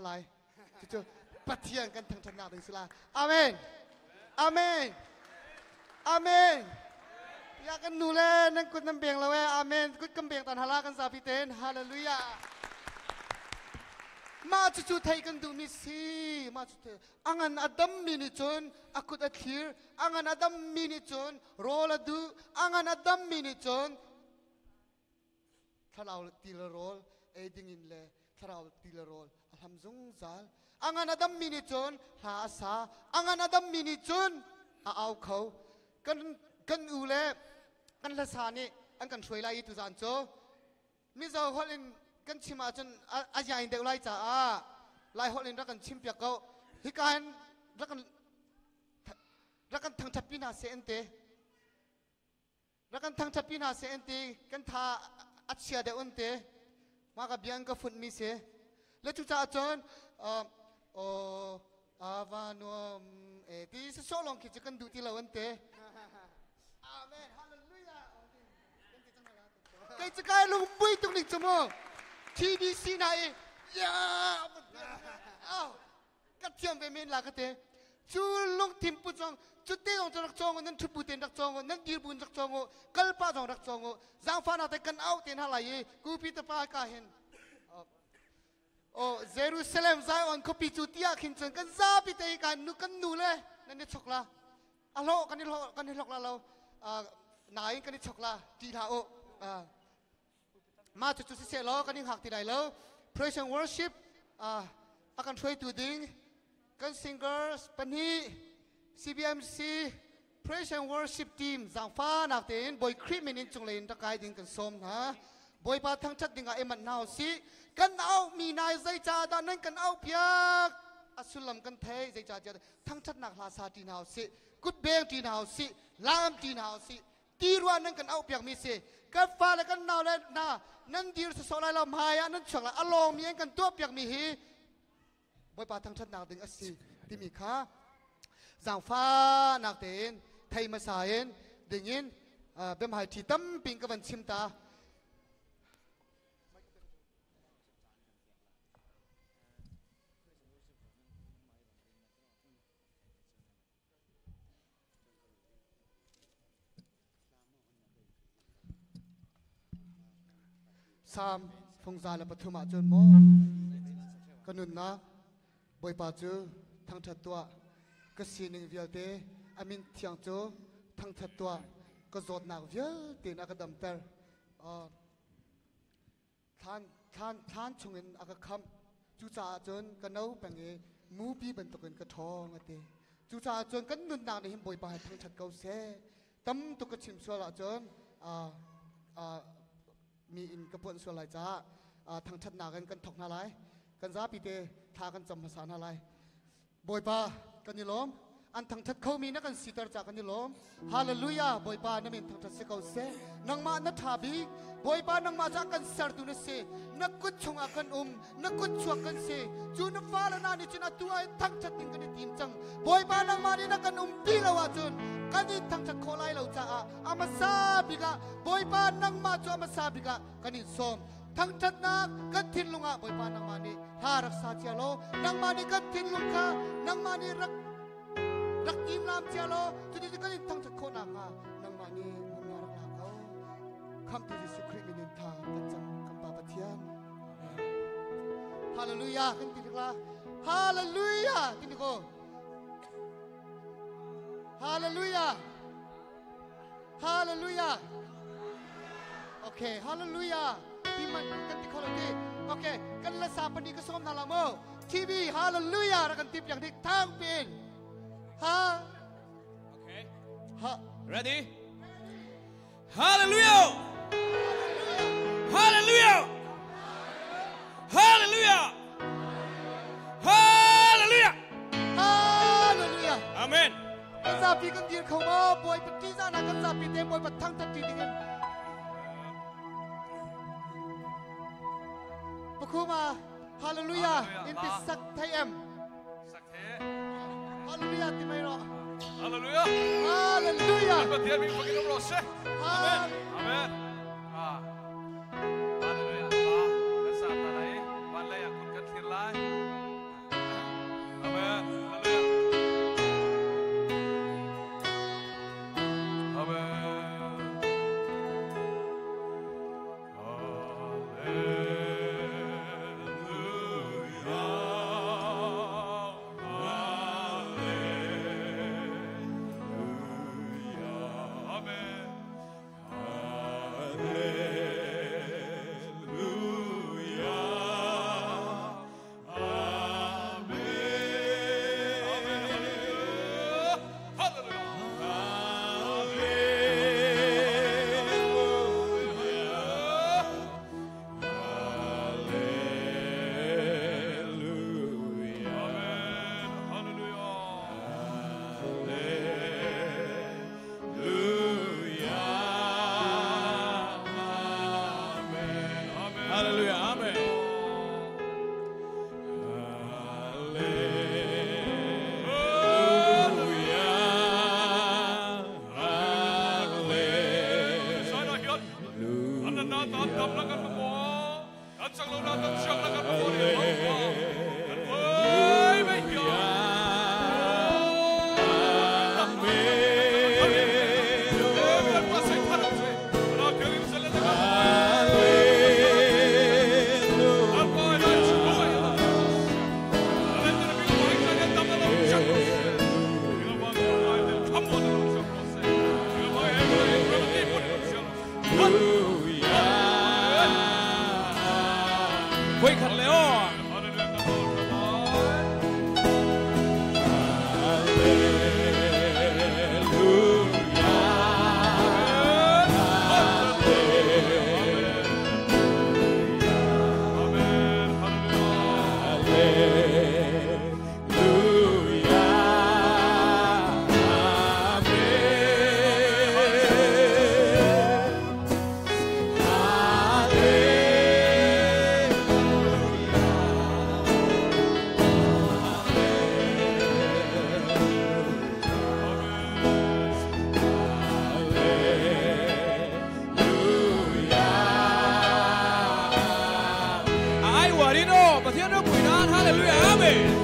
hna lai. Cucu Pathian kan thangṭhatnak ding si la. Amen. Amen. Amen. Ya kan nu le nan kut nan beng lo e. Amen. Kut kan beng tan hala kan zapi ten. Hallelujah. Mah cucu thei kan duhmi si. Mah cu thei. Angan a dammi nih cun a kut a thlir. Angan a dammi nih cun rawl a duh. Angan a dammi nih cun thlarau ti le rawl ei dingin le thlarau ti le rawl a hlam zungzal. A ngan a dammi nih cun hla a sa. A ngan a dammi nih cun a au kho. Kan kan u le kan hlasa nih an kan hruai lai i tuzaan cu Mizo holh in kan chim ahcun a yain deuh lai caah Lai holh in rak kan chim piak ko. Hika hin rak kan rak kan thangṭhat pi hna seh an ti. Rak kan thangṭhat pi hna seh an ti. Kan tha a chia deuh an ti. Mah ka bia in ka funh mi si. Le cucaah cun aw ava nuam e ti sawsawh lawng khi cu kan duh ti lo an ti. Amen. Hallelujah. Kei cu kai lungpui tuk ning cu mu. TBC na i ya ka thiam ve men la ka te. Cu lungthin pu zong cu te zong rak cawng nan ṭhut bu ten rak cawng nan dir bu rak cawng kalpa zong rak cawng zaangfahnak te kan auh te hna lai i kupi te pa ka hin oh Jerusalem Zion khuapi cu tiah khin cun kan zapi te kan nu kan nu le nan i chok la a hlawh kan i hlawh kan i hlok la lo nain kan i chok la ti hlah u mah cucu siseh law kan i hngak ti lai lo. Praise and worship a kan hruaitu ding kan singers pahnih CBMC Praise and Worship Team zaangfahnak tein Bawi Khrih min in cunglei in rak kai ding kan sawm hna. Bawipa thangṭhat ding ah i manh hna usih. Kan auhmi nai zeicah dah nan kan auhpiak? A sullam kan thei zeicah tiah thangṭhatnak hla sa ṭi hna usih, kutbeng ṭi hna usih, laam ṭi hna usih, ti ruah nan kan auh piakmi si. Kan fale kan nau le hna nan dir sawsawh lai lo, hmai ah nan chuak lai, a lawngmi an kan tuah piakmi hi Bawipa thangṭhatnak ding a si timi kha zaangfahnak tein thei hmasa in dingin biahmai ṭhi tampi in ka van chim ta. Salm fungza le pathum ah cun maw ka nunnak Bawipa cu thangṭhat tuah, ka sining vialte a min thiang cu thangṭhat tuah, ka zawtnak vialte in a ka damter. Thlan, thlan, thlan chungin a ka khamh. Cucaah cun ka no peng i mupi bantukin ka ṭhawng a ti. Cucaah cun kan nunnak nih hin Bawipa he thangṭhat ko seh. Tam tuk ka chim sual ahcun mi in ka puanh sual lai caah thangṭhatnak in kan thawk hna lai. Kan zapi te thla kan cam hmasa hna lai. Bawipa, kan i lawm. An thangṭhat khomi na kan siter ca kan i lawm. Hallelujah! Bawipa, na min thangṭhat si ko seh. Nangmah na ṭha bik. Bawipa, nangmah ca kan sertu na si. Na kut chungah kan um. Na kut chuak kan si. Cu na fale hna nih cun atu ah thangṭhat ding kan i tim cang. Bawipa, nangmah nih na kan umpi lo ahcun kan in thangṭhat khawh lai lo caah a hmasa bik ah Bawipa, nangmah cu a hmasa bik ah kan in sawm. Thangṭhatnak kan thinlung ah Bawipa nangmah nih hla rak sa cia law, nangmah nih kan thinlung kha nangmah nih rak rak timlam cia law, cuti kan in thangṭhat khawh nakhnga nangmah nih hmunhma rak la ko. Khamhtu Jesuh Khrih min in tha kan cam kan Pa Pathian. Hallelujah kan ti la. Hallelujah ti ko. Hallelujah. Hallelujah. Okay, hallelujah. Ti man kan ti kholo ti. Okay, kan la sa pani ka som na la mo. TV hallelujah ra kan tip yang dik thang pin. Ha. Okay. Ha. Ready? Hallelujah. Hallelujah. Hallelujah. Hallelujah. Hallelujah. Amen. Kan zapi kan dir kho maw? Bawipa ṭihzahnak kan zapi te Bawipa thangṭhat ṭi dingin. Pakhuma, hallelujah, in ti sak thei em. Sak the. Hallelujah ti mai ro. Hallelujah. Hallelujah. Pathian min fakin um rawh seh. Amen. Amen. Ah. Hallelujah. Pa, kan sa ta lai. Van lei ah kun kan thlir lai. Hallelujah. Amen.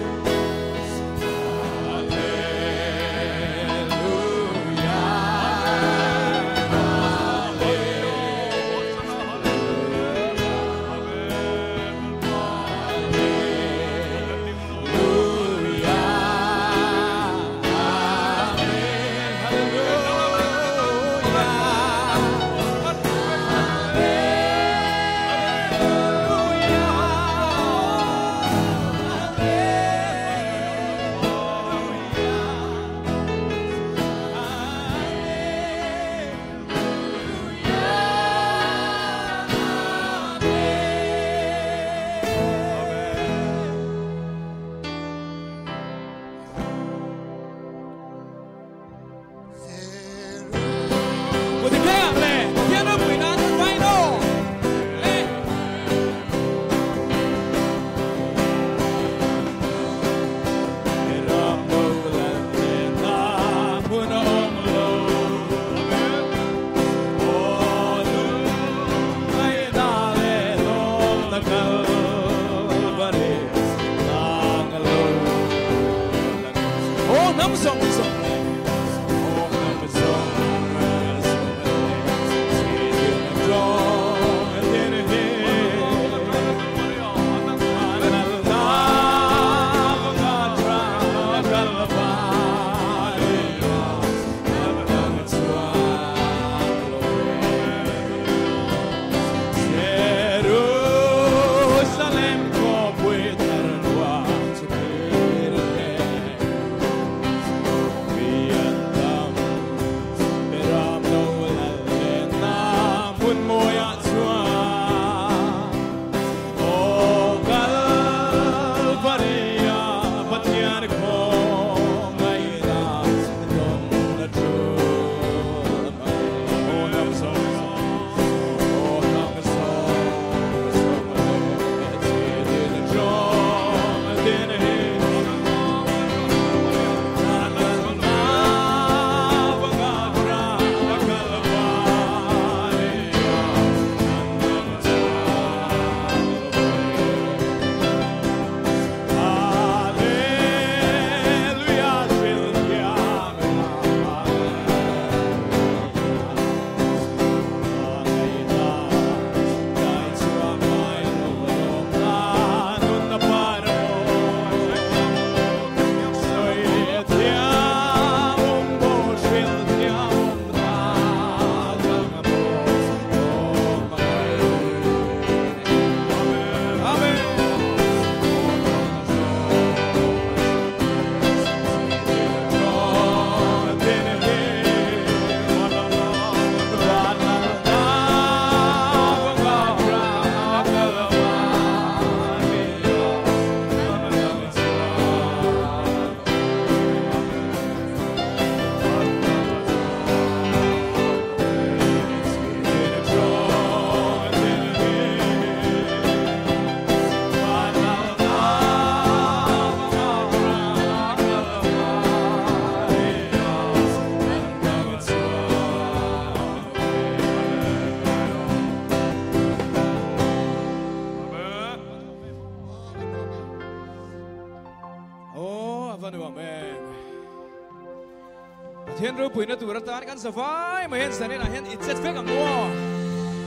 Pathian ro puina tur atan kan savai mai hen sanin ah hian itset vek ang aw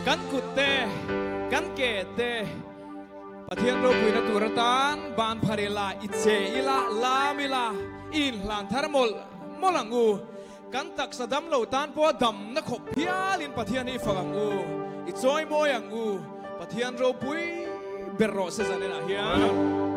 kan kut te kan ke te Pathian ro puina tur atan ban pharila itse ila lamila in hlan thar mol molangu kan tak sadam lo tan po dam na khop phialin Pathian hi fangangu i choi moi angu Pathian ro pui berro se zanin ah hian. Amen.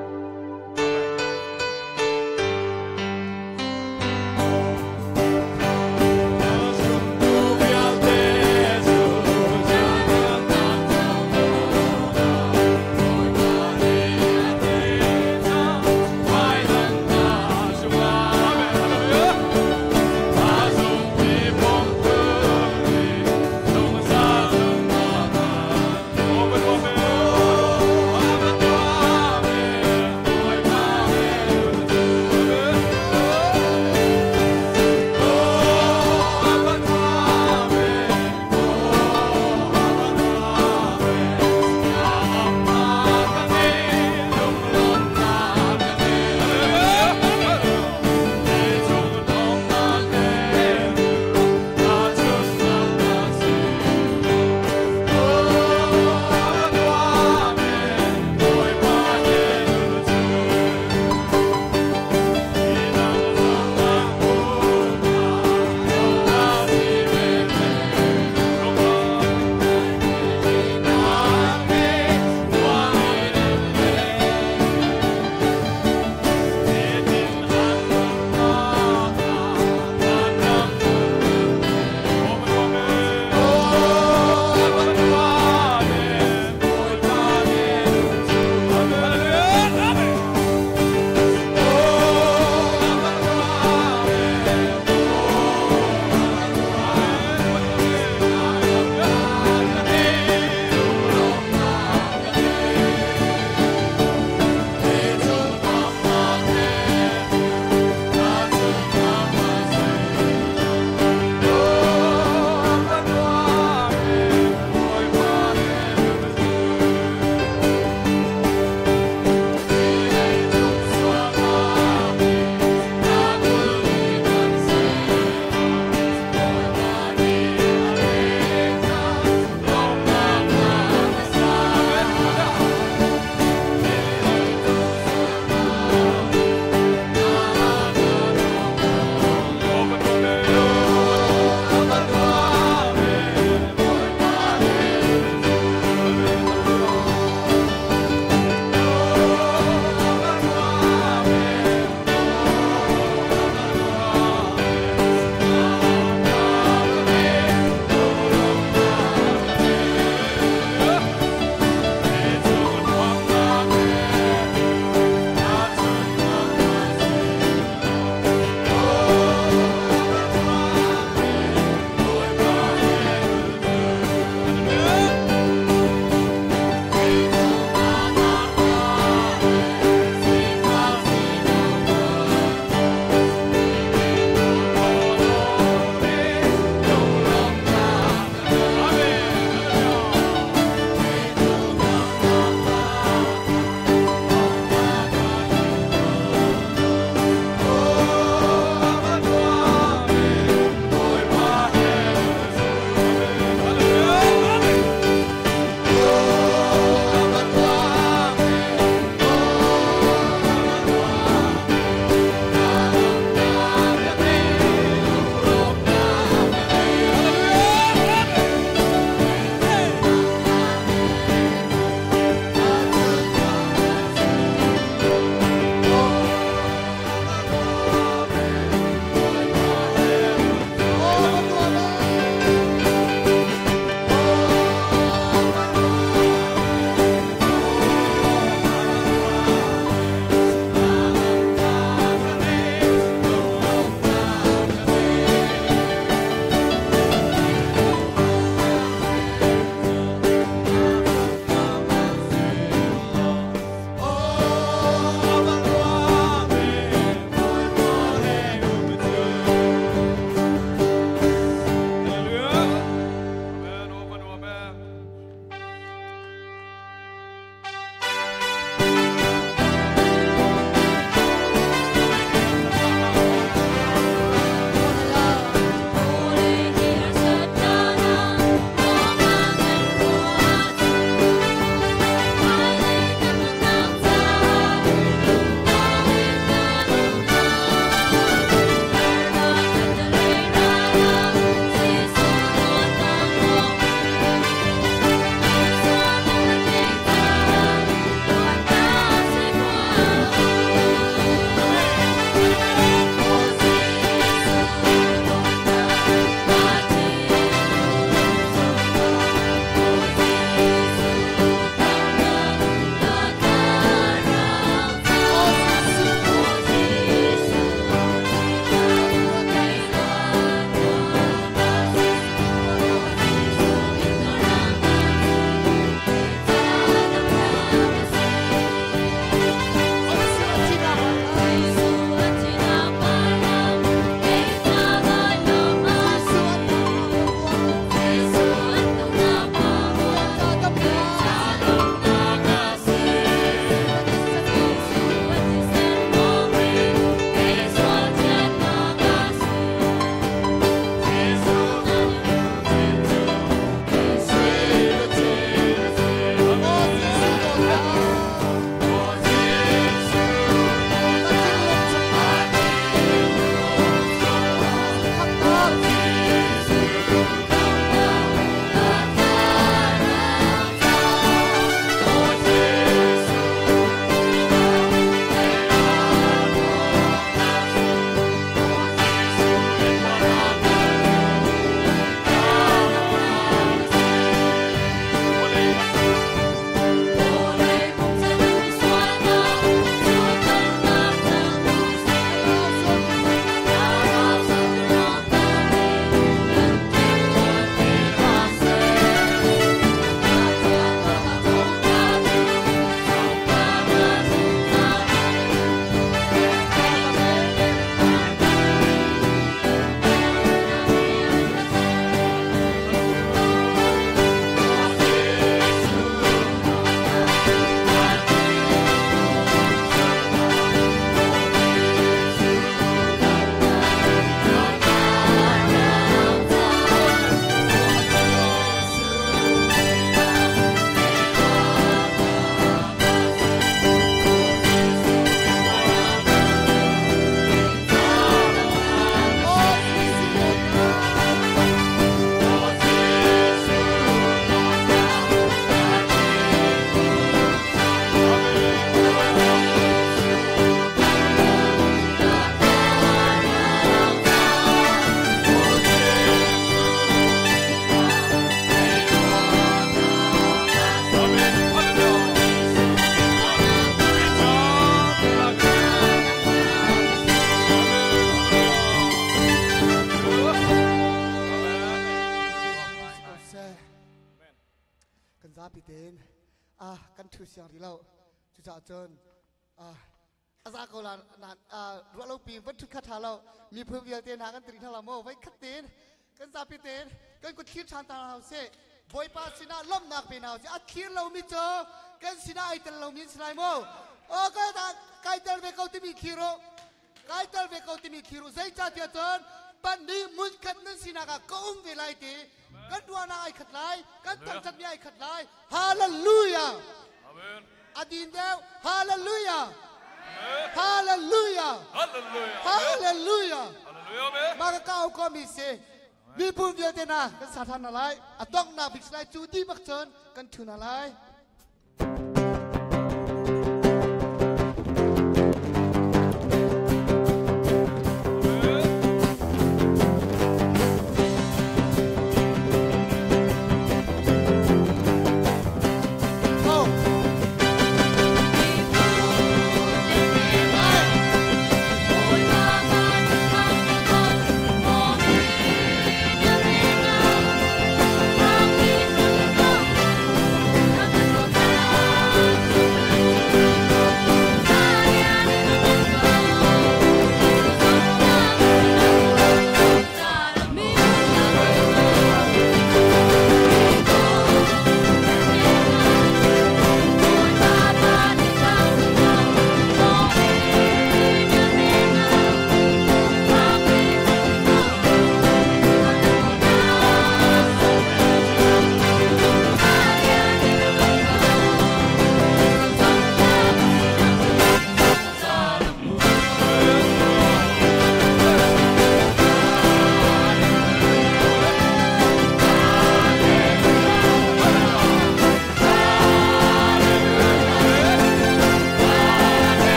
thu siang rih lo. Cucaah cun a za ko la na ruah lo pi van thut kha tha lo miphun vialte hna kan tiri hna la maw vai khat tein kan zapi tein kan kut thlir than ta hna sih Bawipa sinah lawmhnak pe hna usih a thlir lomi cu kan sinah ai tel lomi an si lai maw o kai kai tel ve ko timi thlir u kai tel ve ko timi thlir u zeicahtiah cun pahnih mun khat nan sinak ah ka um ve lai ti kan ruahnak ai khat lai kan thangthatmi ai khat lai hallelujah Amen. A din deuh. Hallelujah. Hallelujah. Hallelujah. Hallelujah. Hallelujah. Mah ka kau ko mi si. Miphun vialte na kan sa than na lai. A donghnak bik lai cu di bak cun kan thu na lai. Oh.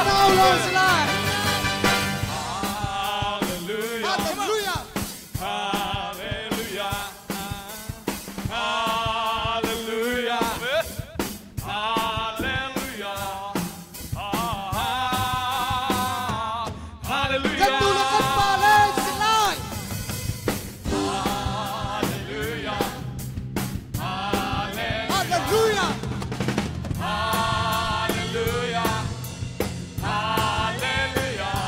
Minau lo si lai. Hallelujah. Hallelujah. Hallelujah. Hallelujah. Hallelujah. Hallelujah. Kan tu le kan pa le si lai. Hallelujah. Hallelujah. Hallelujah. Hallelujah.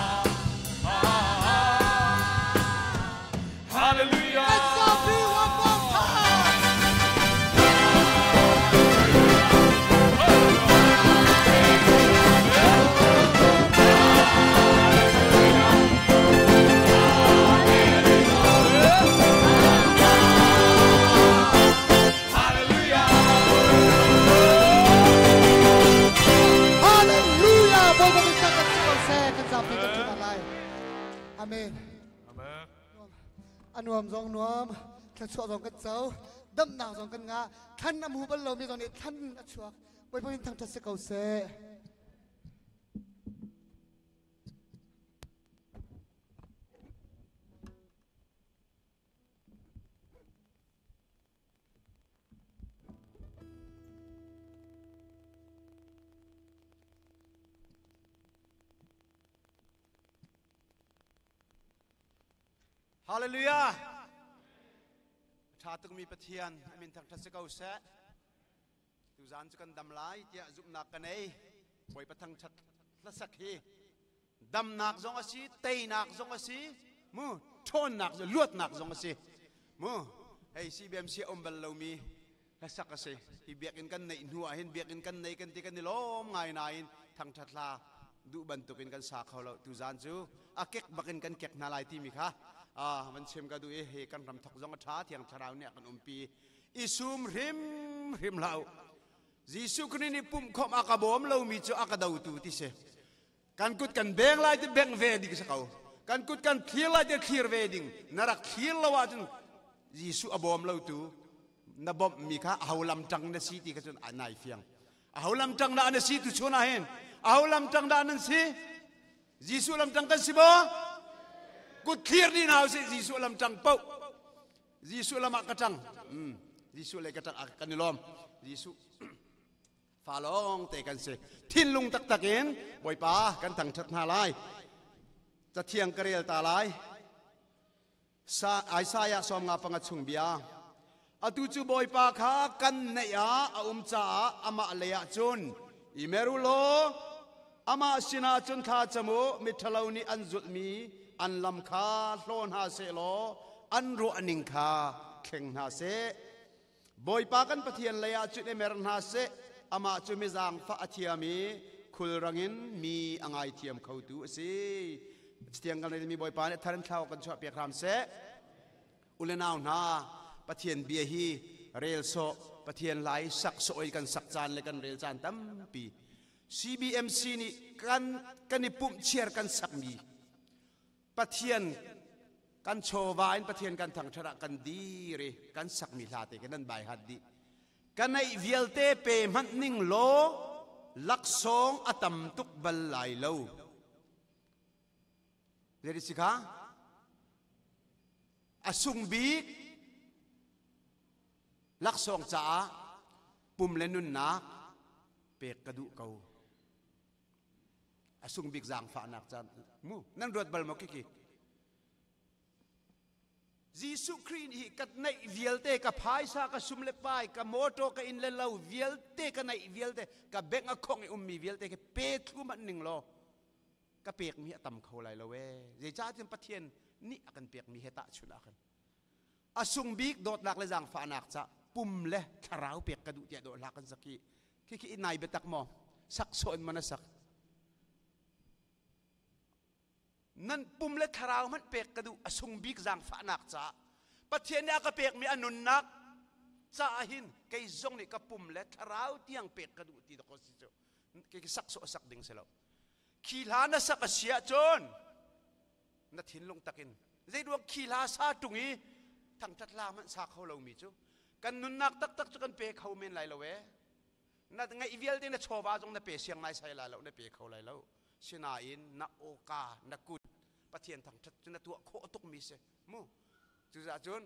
Hallelujah. Let's all be one more time. Hallelujah. Bawipa min kan si ko seh kan zapi kan ṭhut lai. Amen. Amen. A nuam zong nuam, thluachuah zong kan co, damnak zong kan ngah, thlan a mu bal lomi zong nih thlan a chuak. Bawipa min thangṭhat si ko seh. Hallelujah! Tha tukmi Pathian amin thangthat si ko seh. Tuzan cu kan dam lai tiah zumhnak ka nei. Bawipa thangthat hlasak hi damnak zong a si, teinak zong a si, mu ṭhawnnak luatnak zong a si. Mu hei CBMC um bal lomi hlasak a si. Hi biakinn kan neih hnu ah hin biakinn kan nei kan ti kan i lawm ngai nain thangṭhat hla duh bantukin kan sa kho lo. Tuzan cu a kek bakin kan kek hna lai timi kha. Van chim ka duh i hi kan ram thok zong a ṭha thiang thlarau nih a kan umpi. I sum hrimhrim hlah u. Jesuh Khrih nih pumhkhawmh a ka bawm lomi cu a ka dotu ti si. Kan kut kan beng lai ti beng ve ding si ko. Kan kut kan thlir lai ti thlir ve ding. Na rak thlir lo ahcun Jesuh a bawm lotu na bawmhmi kha aho lam ṭang na si ti kha cun nai fiang. Aho lam ṭang dah na si tu chun ah hin? Aho lam ṭang dah nan si? Jesuh lam ṭang kan si maw? Kut thlir dih hna usih Jesuh lam ṭang paoh. Jesuh lam ah ka ṭang. Jesuh le ka ṭang ah kan i lawm. Jesuh fa lawng te kan si. Thinlung taktak in Bawipa kan thangṭhat hna lai. Cathiang ka rel ta lai. Sa Isaiah 55 chung bia. Atu cu Bawipa kha kan neih ah a um caah amah lei ah cun i mer u law amah sinah cun thla cam u miṭhalo nih an zulhmi an lam kha hlaw hna seh law an ruahning kha thleng hna seh. Bawipa kan Pathian lei ah cun i mer hna seh amah cu mi zaangfah a thiam i khulrang in mi a ngaithiam khotu a si. Catiang kan relmi Bawipa nih thar in thlau kan chuahpiak hram seh. U le nau hna, Pathian bia hi rel sawh, Pathian lai sak sawh in kan sak caan le kan rel caan tampi. CBMC nih kan kan i pumh chiar kan sakmi Pathian kan chawva in Pathian kan thangṭhat ah kan dir i kan sakmi hla te kan nan bai hat dih. Ka neih vialte pe hmanh ning law laksawng a tam tuk bal lai lo. Zei si kha? A sung bik laksawng caah pum le nunnak pek ka duh ko. A sung bik zaangfahnak caan mu nan ruat bal maw kiki? Jesuh Khrih nih ka neih vialte ka phaisa ka sum le pai ka motor ka inn le lo vialte ka neih vialte ka bank a khong i ummi vialte ka pe thlu manh ning law ka pekmi a tam kho lai lo ee zeicahtiah Pathian nih a kan pekmi he tahchunh ah khan a sung bik dawtnak le zaangfahnak ca pum le thlarau pek ka duh tiah dawh hla kan sak hi khi nai biatak maw sak sawh in man a sak nan pum le thlarau hmanh pek ka duh a sung bik zaangfahnak caah Pathian nih a ka pekmi a nunnak caah hin kei zong nih ka pum le thlarau tiang pek ka duh ti dawk si cu kei sak sawh sak ding si lo khi hla na sak a si ahcun na thinlung takin zeiruang khi hla sa ṭung i thangṭhat hla hmanh sa kho lomi cu kan nunnak taktak cu kan pe kho men lai lo ee na ngeih vialte na chawva zong na pe siang nai sai lai lo na pe kho lai lo sinain na awka na kut Pathian thangṭhat cu na tuah khawh tukmi si mu cucaah cun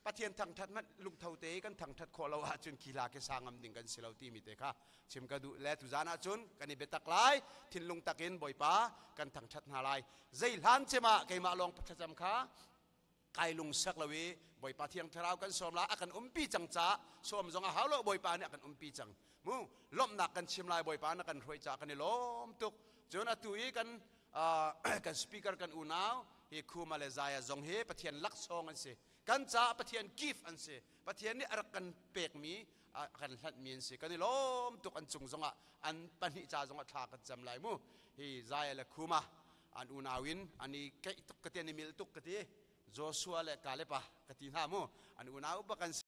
Pathian thangṭhat hmanh lungtho te kan thangṭhat khawh lo ahcun khi hla khi sa ngam ding kan si lo timi te kha chim ka duh le tuzaan ahcun kan i biatak lai thinlung takin Bawipa kan thangṭhat hna lai zei hlan cem ah keimah lawng thlacam kha kai lungsak lo i Bawipa Thiang Thlarau kan sawm la a kan umpi cang ca sawm zong a hau lo Bawipa nih a kan umpi cang mu lawmhnak kan chim lai Bawipa na kan hruai ca kan i lawm tuk cun atu i kan kan speaker kan unau hi Khuma le Zaya zong hi Pathian laksawng an si kan caah Pathian gift an si Pathian nih a rak kan pekmi a kan hlanhmi an si kan i lawm tuk an cung zongah an pahnih ca zongah thla kan cam lai mu hi Zaya le Khuma an unau in an i keih tuk ka ti an i mil tuk ka ti Joshua le Kaleb ka ti hna mu an unau bak an si.